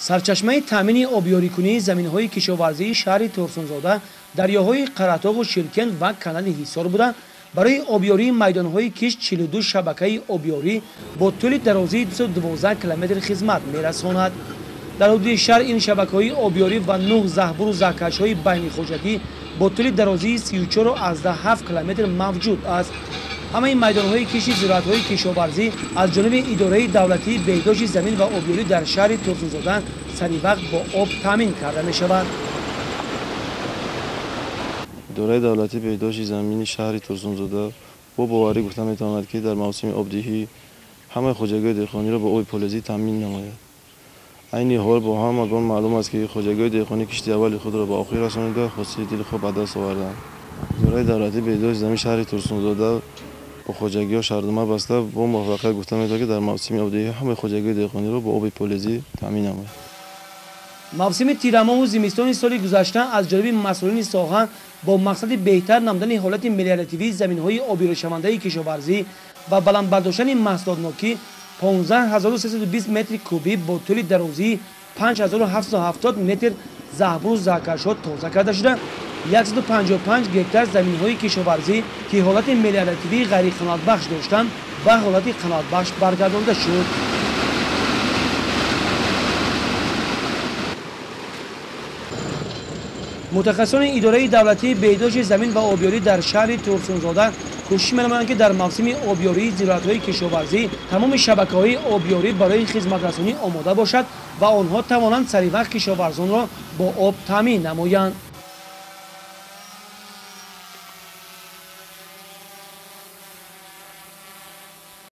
Сарчашмаи таъмини обёрикунии заминҳои кишоварзии шаҳри Турсунзода дарёҳои Қаратоғу Ширкент ва канали Ҳисор буда, барои обёрии майдонҳои кишт 42 шабакаи обёрӣ бо тӯли дарозии 212 километр хизмат мерасонад. Дар ҳудуди шаҳр ин шабакаҳои обёрӣ ва 9 заҳбуру заҳкашҳои байнихоҷагӣ бо тӯли дарозии 34,7 километр мавҷуд аст. Ҳамаи майдонҳои кишти зироатҳои кишоварзӣ аз ҷониби идораи давлатии беҳдошти замин ва обёрӣ дар шаҳри Турсунзода саривақт бо об таъмин карда мешавад. Идораи давлатии беҳдошти замини шаҳри Турсунзода бо боварӣ гуфта метавонад, ки дар мавсими обдиҳӣ ҳамаи хоҷагиҳои деҳқониро бо оби полезӣ таъмин намояд. Айни ҳол бо ҳамагон маълум аст, ки хоҷагиҳои деҳқонӣ кишти аввали худро ба охир расонида, ҳосили дилхоҳ ба даст оварданд. Идораи давлатии беҳдошти замини шаҳри Турсунзода бо хоҷагиҳо шартнома баста, бо муваффақият гуфта метавонад, ки дар мавсими обдиҳӣ ҳамаи хоҷагиҳои деҳқониро бо оби полезӣ таъмин намояд. Мавсими тирамоҳу зимистони соли гузашта аз ҷониби масъулини соҳа бо мақсади беҳтар намудани ҳолати мелиоративии заминҳои обёришавандаи кишоварзӣ ва баланд бардоштани маҳсулотнокӣ 15320 метри кубӣ бо тӯли дарозии 5770 метр заҳбуру заҳкашҳо тоза карда шуда, 155 гектар заминҳои кишоварзӣ, ки ҳолати мелиоративии ғайриқаноатбахш доштанд, ба ҳолати қаноатбахш баргардонда шуд. Мутахассисони идораи давлатии беҳдошти замин ва обёрӣ дар шаҳри Турсунзода кӯшиш менамоянд, ки дар мавсими обёрии зироатҳои кишоварзӣ тамоми шабакаҳои обёрӣ барои хизматрасонӣ омода бошад ва онҳо тавонанд саривақт кишоварзонро бо об таъмин намоянд.